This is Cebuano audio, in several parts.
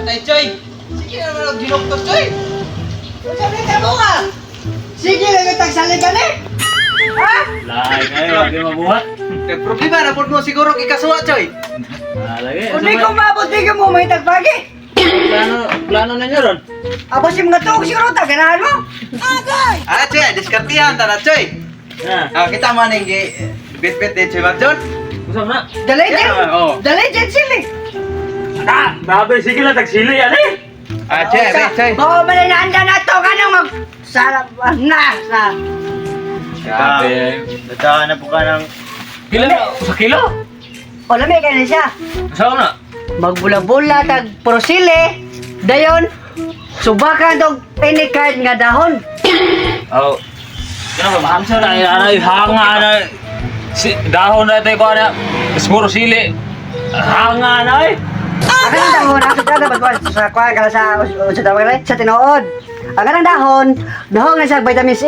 Atay, Choy! Sige naman ang ginuktos, Choy! Unsa may tabo ka? Sige lang yung tagsaligan eh. Ha? Lahi kayo, wag yung mabuhat. Kay problema na po mo siguro kikasuwa, Choy! Ah, lagi. Kung di ko maabot, di ka mo may tagbagi. Plano, plano na niyo ron. Abos yung mga tuog siguro, taganahan mo. Ah, Choy, diskartihan ta na, Choy! Na. Ah, kita man ang bit-bit din, Choy Marjon. Usap na. Dalay dyan. Yeah, oo. Dalay dyan sila eh. Ah, grabe, sige lang, tagsili, ano eh? Ah, Choy, Sa- abi, Choy. Baka malinanda na to ka nang mag... Sarap na sa... Grabe. Nagkahanap na po ka ng Kilo na, sa kilo? O lamig ka na siya. Saan na? Magbula-bula tag prosile. Dayon, subakan tog any kind nga dahon. Oh. Ano ba, maamsa na, ano, hanga na. Si, dahon na ito, ko na. Siguro sili. Hanga na eh. Ang kanang dahon, ako sa dapat sa kuan kala sa sa tawag rin, sa tinuod. Ang kanang dahon, dahon nga sa vitamin C.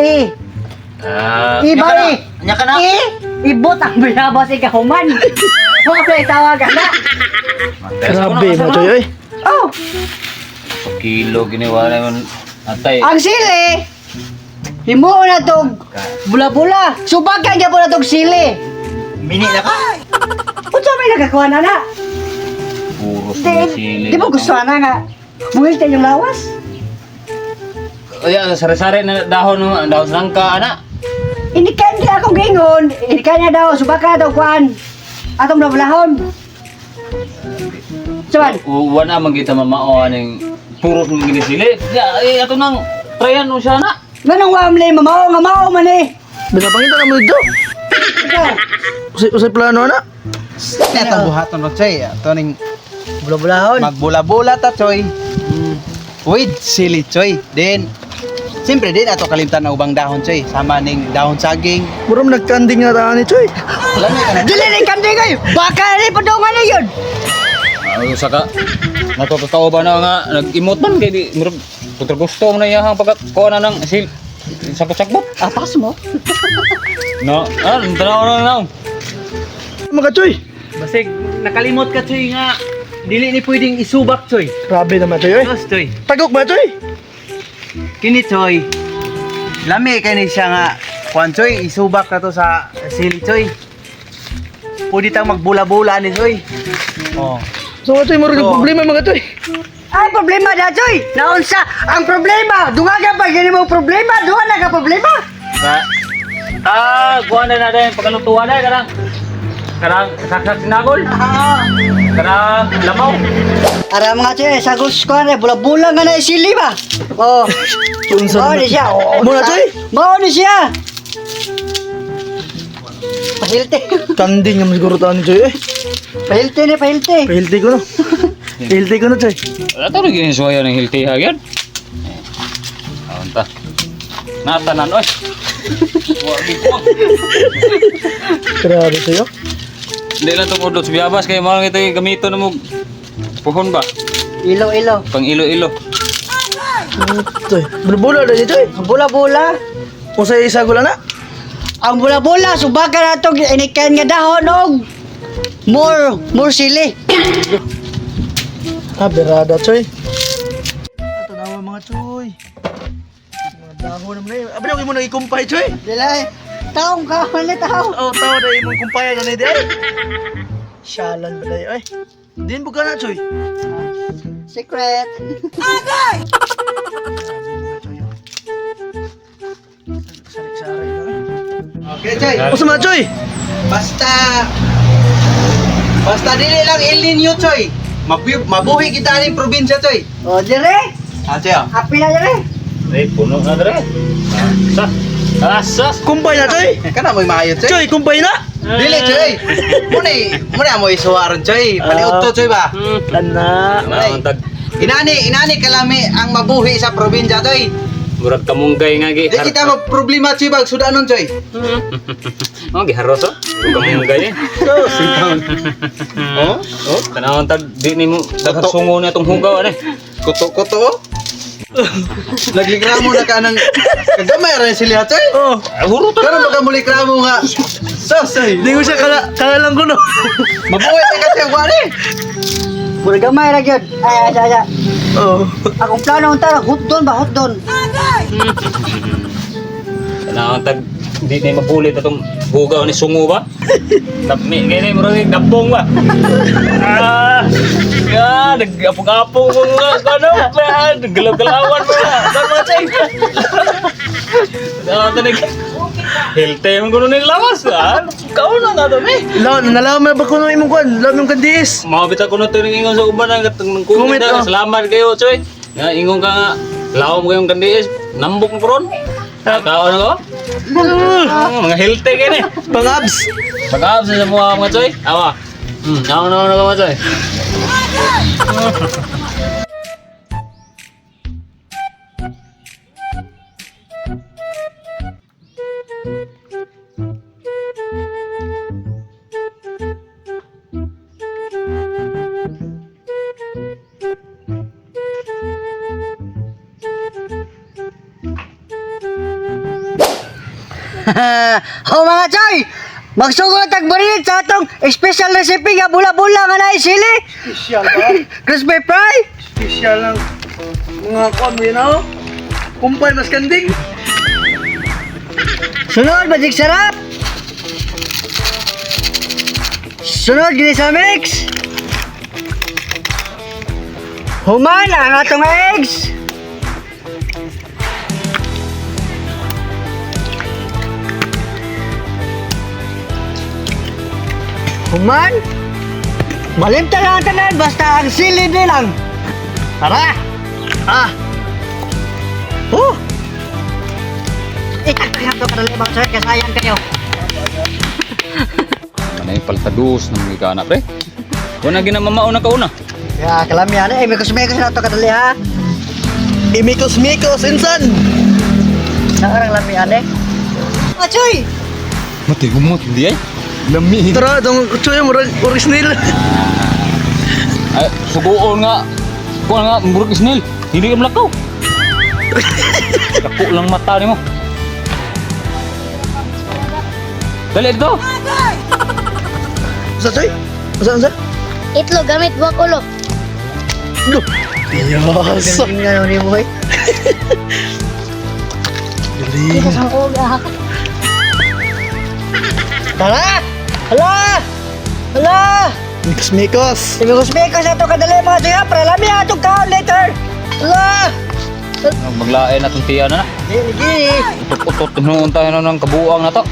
Ah, Iba eh. Nya ka na. E, ibot ang binabas ikahuman. Okay, tawag ka na. Grabe mo, Choy, oy. Oh, Sa kilo, giniwala man. Atay. ang sili. Himuon na tog bula-bula. Subakan gyapon na tog sili. Mini na ka. Unsa may nakakuha na na? Puro Di, sili. di mo gusto na nga. Buhil yung lawas. Ayan, sari-sari na dahon, no, dahon sangka, ana. Inikan di akong gingon. Inikan niya daw, subaka daw kuan. Atong bulahon. Saban, Wala man kita mamao aning puro ng ginisili. Ya, eh, ato nang tryan mo siya na. nganong wamle mamao nga mao man eh. Binapangita na mo dito. Ikaw, Usay, usay plano na. Sige, itong buhaton no, Choy. Ito ning Bula-bulahon. magbula-bula ta, Choy. With sili, Choy. Then, siyempre din ato kalimtan na ubang dahon, Choy. Sama ning dahon saging. Murong nagkanding na taan ni Choy. Lami ka na. Dili ni kandi kayo. Baka ni padungan ni yun. Ay, saka natotoo ba na nga nag-emote man kay di murag kontra gusto mo na iyahang pagkakuha na ng sil sakot-sakbot. Apas mo. No, ah, tanaw na lang. Mga Choy. Basig, nakalimot ka, Choy, nga. Dili ni pwedeng isubak, Choy. Grabe naman, Choy, oy. Diyos, Choy. Tagok ba, Choy? Kini, Choy. Lami kay ni siya nga. Kuan, Choy, isubak na to sa sili, Choy. Pwede tang magbula-bula ni Choy. Oh. So, mga Choy, murong Oo. problema mga Choy. Ay problema da choy. Naunsa ang problema. Dungaga pa gini mo problema, duha na ka problema. Ba? Ah, kuha na natin pagkalutuan na kanang kanang saksak sinagol. Kanang lamaw. Ara mga choy, sa gusto ko na bula-bula nga na isili ba. Oh. Unsa Mao naman? ni siya. Oh, Muna, Choy. Mao ni siya. Pahilte. Kanding naman siguro taan ni Choy, eh. Pahilte ni pahilte. Pahilti ko no. Pahilti ko no, Choy. Wala to rin ginisuwaya ng hilti ha, gyud. Eh. Aon ta. Natanan oy. Wa gid ko. Grabe sa'yo. Hindi lang itong udot sa biyabas kay mo lang ito yung gamito na mo puhon ba? Ilo ilo. Pang ilo-ilo. Choy, bula-bula na ni Choy. Bula-bula. Usay isa ko lang na. Ang bula-bula subaka na to inikan nga dahon og more more sili. Ah, berada, Choy. Tanawa mga Choy. Mga dahon naman na yun. Abi, mo nang ikumpay, Choy. Dili. Taong ka ni taong. Oh, tawa na imong kumpayan na ni Day. Syalan ba tayo, eh? Din buka na, Choy. Secret. Grabe mga Choy, oh. Sari-sari na, eh. Okay, Choy. Usa mga Choy. Basta Basta dili lang El Nino, Choy. Mabuhi kita aning probinsya, Choy. O dire. Ah, Choy. Oh. Happy na dire. Eh, puno na dre. Sa. Asa. Kumpay na, Choy. Kana mo'y maayo, Choy. Choy, kumpay na. Dili, Choy. Muna mo isuwaron, Choy. Paliot to, Choy ba? Kana. Naon tag Inani, inani kalami ang mabuhi sa probinsya, Choy. murag kamunggay nga gi. Di kita problema, Choy, bag sudanon, Choy. Oh, giharos oh. Kamunggay eh. Oh? Oh, tanawon tag di nimo daghang sungo na itong hugaw ani. Kuto-kuto. Oh. Naglikramo na ka ng kagamay ra sila, Choy. Oh. Ah, huro to. Karon baka mulikramo nga. Sos, Choy. Di ko siya kala, kala lang ko no. Mabuhi ta kasi ang kuwan eh. Mura gamay ra gyud. Ay, ay, ay, ay. Oh. Akong plano unta hotdon ba hotdon. Kailangan tag hindi na mabulit atong bugaw ni sungo ba? Tapni kay ni murag dabong ba? Ah! Ya, nagapong-apong mo nga ano, galaw-galawan mo na. Kan mga chay. Ah, tanig. Healthy man kuno ning lawas ah. Kauna nga to ni. Law, nalaw man ba kuno imong kuan? Law imong kandiis. Mabita ko na ito ingon sa uban ang katong Comment, comment oh.. Salamat kayo, Choy. Nga ingon ka nga lawom kayong kandiis, nambok ko ron. Kaon ko. Mga healthy kay ni. Pang-abs. Pag-abs sa mga mga Choy. Awa. Naon naon na mga Choy. Oh mga choy, magsugod tag marinate sa atong special recipe nga bula-bula nga naay sili. Special ba? Crispy fry. Special lang. Mga kuan mo yun oh. Kumpay mas kanding. Sunod magic sarap. Sunod ginisa mix. Human ang atong eggs. Human. Malimta lang ang tanan basta ang sili nilang. Tara. Ah. Oh. Itaktak na to kadali mga sir, kasayang kayo. Kanay paltados ng mga kana pre. Wala ginamamao na kauna. Ya, kalamian eh. Mikos-mikos na to kadali ha. Imikos-mikos insan. Nakarang lamian eh. Achoy! Mati gumot hindi ay. Lami. Tara, dong choy murag original. Ay, suguon nga. Kuan nga murag isnil. Hindi ka malakaw. Dako lang mata nimo. Dali ito. Usa choy? Usa usa? Itlog gamit buwak ulo. Duh. Yes. Galing nga ni boy. Galing. Tara! Hala! Hala! Mikos-mikos. Mikos-mikos na to kadali mga choy ha. Para lami atong kaon later. Hala! Maglain na itong tiyan na na. Gigi! Utot-utot noon tayo na ng kabuang na to.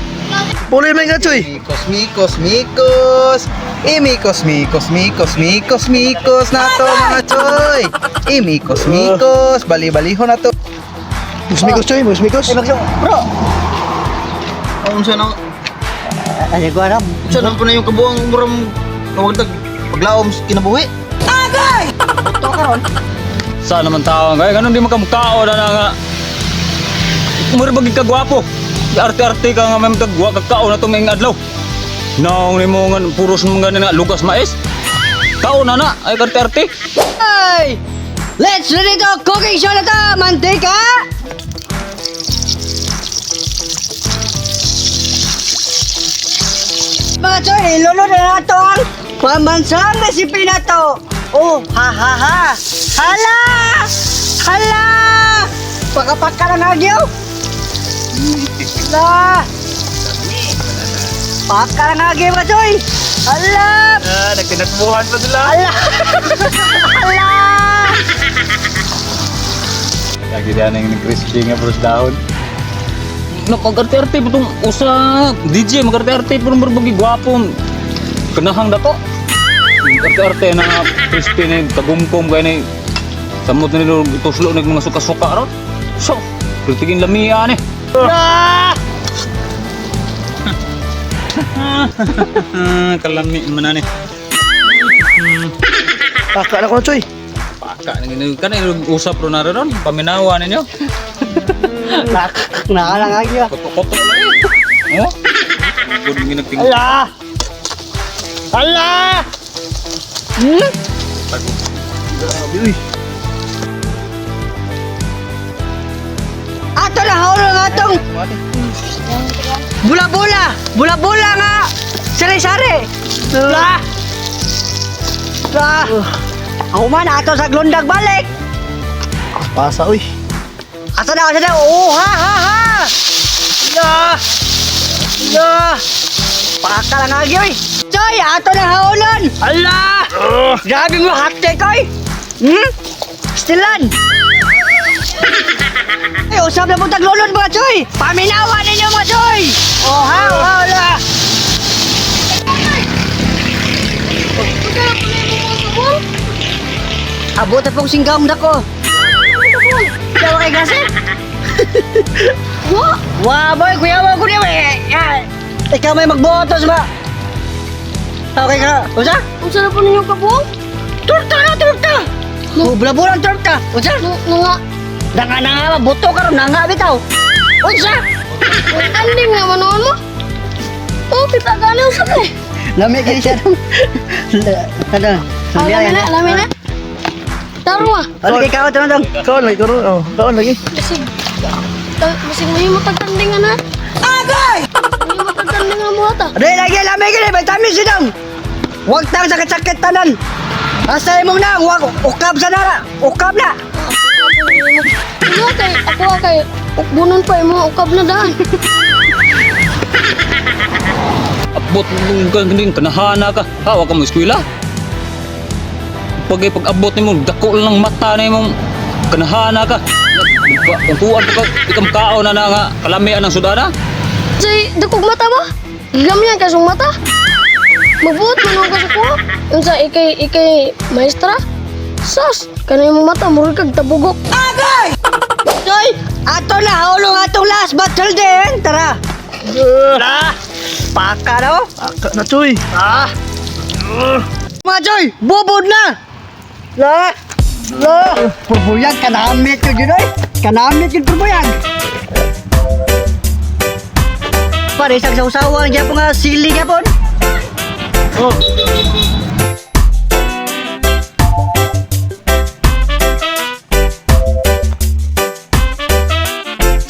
Puli man ka choy. Mikos, mikos, mikos. Imikos, mikos, mikos, mikos, mikos na to mga choy. Imikos, mikos, bali-baliho na to. Mikos-mikos choy, mikos-mikos. Eh, magso, bro! Unsa na Ay, ko alam. unsa na po na yung kabuang murang nawagdag paglaom sa kinabuhi. Ito ka ron. Saan naman tao kaya ganun di makamukao na na nga. Mura bagi ka gwapo. Arte-arte ka nga may kagwa kakao na itong adlaw. Naong ni mo nga puros mo nga nga lugas mais. Kao na na ay arte-arte. Ay! Let's ready to cooking show na to! Mantika! Mga choy, ilulod na nato ang pambansang recipe na to. Oh, ha ha ha! Hala! Hala! Pakapaka ng agyo! Hala! Paka ng agyo mga choy! Hala! Ah, nagtinakbuhan pa sila. Hala! Hala! Lagi na yung crispy nga puros dahon. No, pag-arte-arte po itong usa DJ, mag-arte-arte po mura bagi gwapo. Kanahang dato. Arte-arte na nga crispy na yung kagumkom kaya na yung samot na nilo tuslo na yung mga suka-suka ron. So, tigin lamia ni. Ah! Kalami man na ni. Paka na ko na choy. Paka na ginu kana yung usap ron na ron, paminawa ninyo. Nakalang agyo. Koto-koto lang eh. Oh. Good ginagting. Ala! Ala! Hmm? Grabe uy. Ato na haulong atong bula-bula! Bula-bula nga! Sari-sari! La! La! Human ato sa glundag balik. Pasa uy. Asa na, asa na? Oh, ha, ha, ha! La! La! Paka lang agi, oy! Choy, ato na haulon! Ala! Grabe mo, hot take, oy! Hmm? Stilan! Ay, usap na po taglulon, mga choy! Paminawa ninyo, mga choy! Oh, ha, oh, ha, ala! Abot na pong singgam na ko. Yawa kay klase? Wa! Wa boy, kuya wa kuya wa. Ikaw may magbotos ba? Okay ka. Unsa? Unsa na po ninyo kabuong? Turta na turta. No. Bula-bulang turta. Unsa? No, no nga. Nanga nanga ba buto karon nanga bitaw. Unsa? Anding naman noon mo. Oh, kita gani usap eh. Lami kay siya dong. Ano? Ah, lami na, lami na. Taro ah. Ano kay kaon tanong dong? Kaon lagi karon. Oh, kaon lagi. Basig. Basig mahimo tagtanding na. Agay! Mahimo tagtanding nga mo ata. Dili lagi lami kini vitamin C dong. Wag tang sakit-sakit tanan. Asa imong na, wag ukab sa nara. Ukab na. Ano kay ako kay ukbunon pa imo ukab na daan. Abot mo ka ganin kanahana ka. Ha, wa ka mo eskwela. Pag pag-abot nimo dako lang mata na imong kanahana ka. Kung tuwan pa ka ikam kao na na nga kalamian ang sudana. Say, dakog mata ba? Gigamyan ka sung mata. Mabuot man ako sa kuha. Unsa ikay ikay maestra? Sus, kanay mo mata murag kag tabugok. Agay! Choy, ato na haulong atong last battle din. Tara. Tara. Paka daw. Aka na choy. Ah. Mga Choy, bubod na. La. La. Purbuyag kanamit yun yun oy. Kanamit yun purbuyag. Pare isang sausawan gyapon nga sili gyapon. Oh.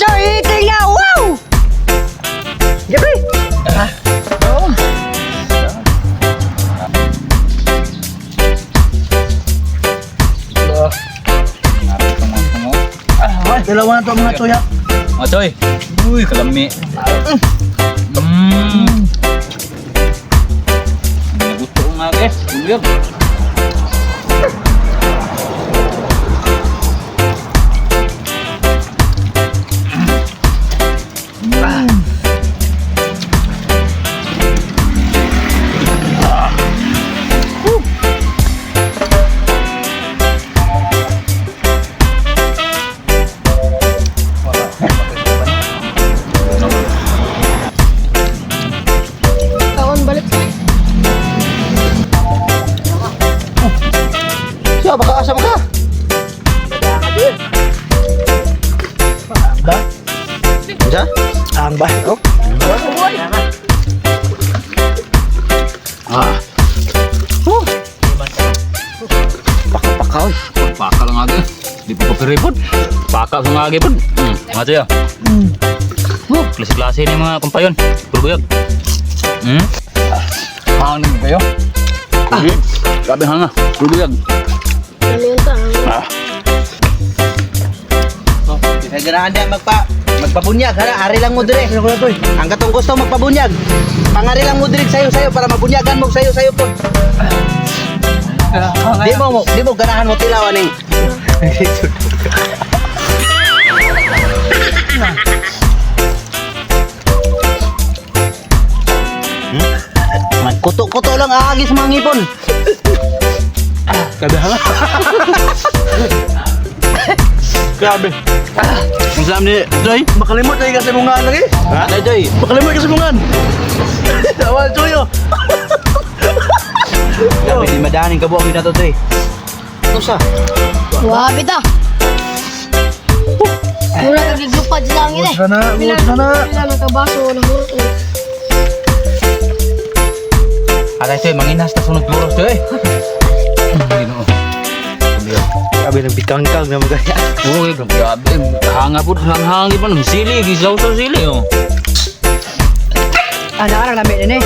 Choy, eating na. Wow! Gabi. Ah. Dalawa na to mga choy ha. Mga choy. Uy, kalami. Nagusto ko nga guys. Ulyag. Kaon balik sa. Siya, baka asam ka. Ba? Unsa? Ang ba? Oh. Ah. Huh. Paka-paka oy. Paka lang aga. Di pa papiripod. Paka sa nga pod. Mga choy ah. Oh, klase-klase ni mga kumpayon. Pulbuyag. Hangin kayo. Ah. Grabe hanga. Pulbuyag. Lami unta. Ah. Oh, bisa ganahan diya magpabunyag hara ari lang mo dire. Ang katong gusto magpabunyag. Pangari lang mo dire sayo-sayo para mabunyagan mo sayo-sayo po. Di mo ganahan mo tilawan ning. Kuto-kuto lang aagis mga ngipon. Grabe ha. Grabe. Ang salam ni Joy. Makalimot lagi kasi mungan lagi. Ha? Joy. Makalimot kasi mungan. Awal choy oh. Grabe di madaning kabuang yun na to, Joy. Usa. Wa bita. Mura kag giglupad sa langit eh. Buot na, buot na. Pila na kabaso na hurot eh. Aray, Joy, manginas na sunod buros, Joy. Ginoo. Grabe nang bikangkang na magaya. Uy, grabe. Hanga po. Hanga pa. Sili. Gisaw sa sili. Oh. Ah, nakarang lami din eh.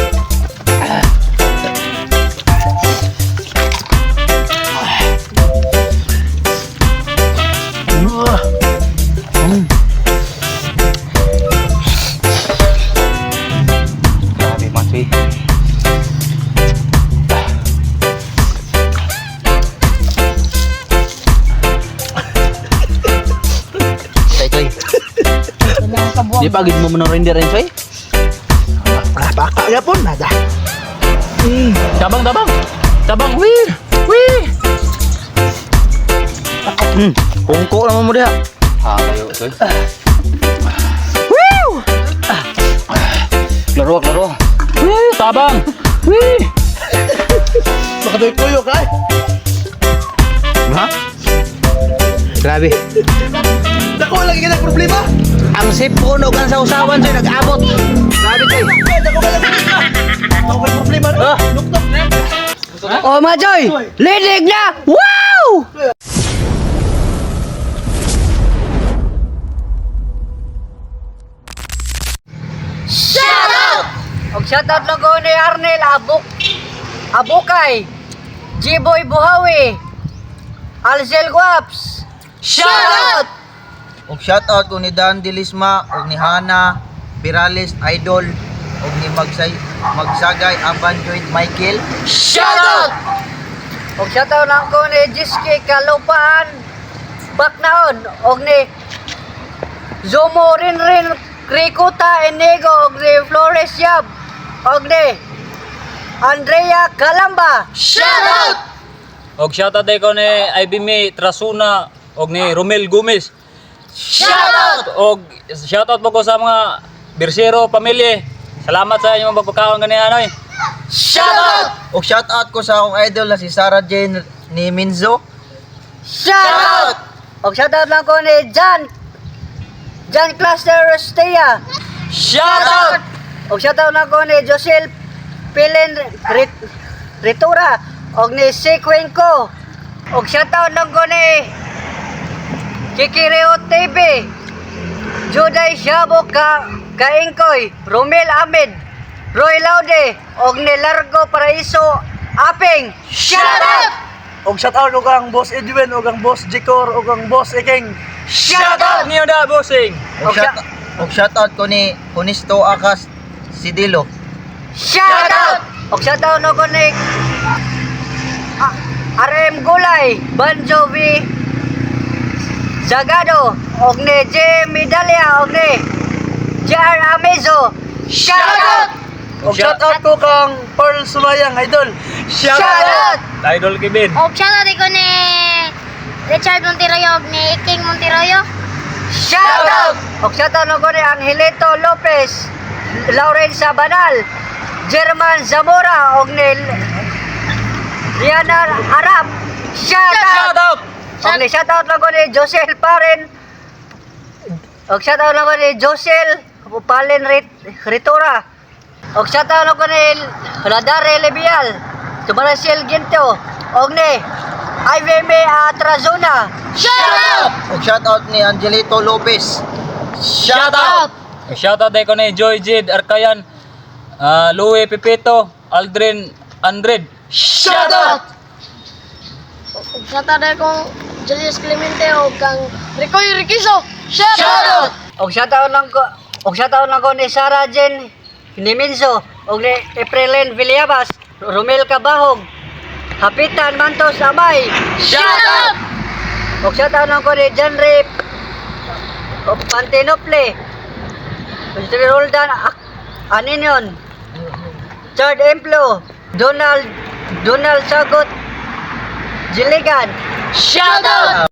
Grabe. Tay, Choy. Di pa gid mo mo render rin, Choy. Ah, baka yapon nada. Tabang, tabang. Tabang, wi. Wi. Kungko naman mo diha. Ha, kayo, Choy. Laro, laro. Wi, tabang. Wi. Makadoy tuyo ka. Eh. Ha? Grabe. Dako lagi ka ng problema. Ang sipon og ang sausawan, Choy, nag-abot. Grabe, Choy. Eh, dako ka lang problema. Dako ka problema no. Ah. Nuktok. Oh, mga Choy! Lilig na! Wow! Shout out! Og shout out lang ko ni Arnel Abuk Abukay, G-Boy Buhawi, Alcel Guaps. Shout out! Og shout out ko ni Dan Dilisma og ni Hana Pirales Idol og ni Magsay Magsagay Aban Joint Michael. Shout out! Og shout out lang ko ni Jiske Kalupaan Baknaon og ni Zomo Rinrin Krikuta Enigo og ni Flores Yab og ni Andrea Kalamba. Shout out! Og shoutout day ko ni Ivy May Trasuna og ni Romel Gomez. Shoutout! Og shoutout po ko sa mga Bersero pamilya. Salamat sa inyong pagpagkaon ganiha noy. Shout out! Og shout out ko sa akong idol na si Sarah Jane ni Minzo. Shout out! Og shout out lang ko ni John Cluster Rostea. Shout out! Og shout out lang ko ni Josel Pilen Ritura og ni Sequen ko. Og shout out lang ko ni Kikireo TV, Juday Shabo Ka Kaingkoy, Romel Ahmed, Roy Laude og ni Largo Paraiso Aping. Shout out! Og shout out og ang boss Edwin og ang boss Jicor og ang boss Iking. Shout out! Niyo da bossing. Og shout og shout out ko ni Honisto Akas Sidilo. Shout out! Og shout out na ko ni RM Gulay, Banjo V Zagado, og ni J Medalia, og ni JR Amezo. Shout out! Og shout out ko kang Pearl Sumayang idol. Shout out! Idol Kevin. Og shoutout ko ni Richard Monteroyo og ni King Monteroyo. Shout out! Og shout out na ko ni Angelito Lopez, Lauren Sabanal, German Zamora, og ni Riana Arap. Shout out! Shout out! Og ni shout out lang ko ni Josel Paren. Og shout out lang ko ni Josel Palen Ritura. Og shout out lang ko ni Radare Lebial, Tumaracel Ginto. Og ni Ivy May Atrazona. Shout out! Og shout out ni Angelito Lopez. Shout out! Shout out day ko ni Joy Jade Arcayan, Louie Pepito, Aldrin Andred. Shout out! Og shoutout din kong Julius Clemente og kang Ricoy Riquiso. Shout out! Og shout out lang ko og shout out lang ko ni Sarah Jane Niminzo og ni Aprilyn Villabas, Romel Cabahog, Hapitan Mantos Amay. Shout out! Og shout out lang ko ni John Ray Pantinople, Mr. Roldan Aninion, Chard Emplo, Donald Donald Sagot Jiligan. Shout out!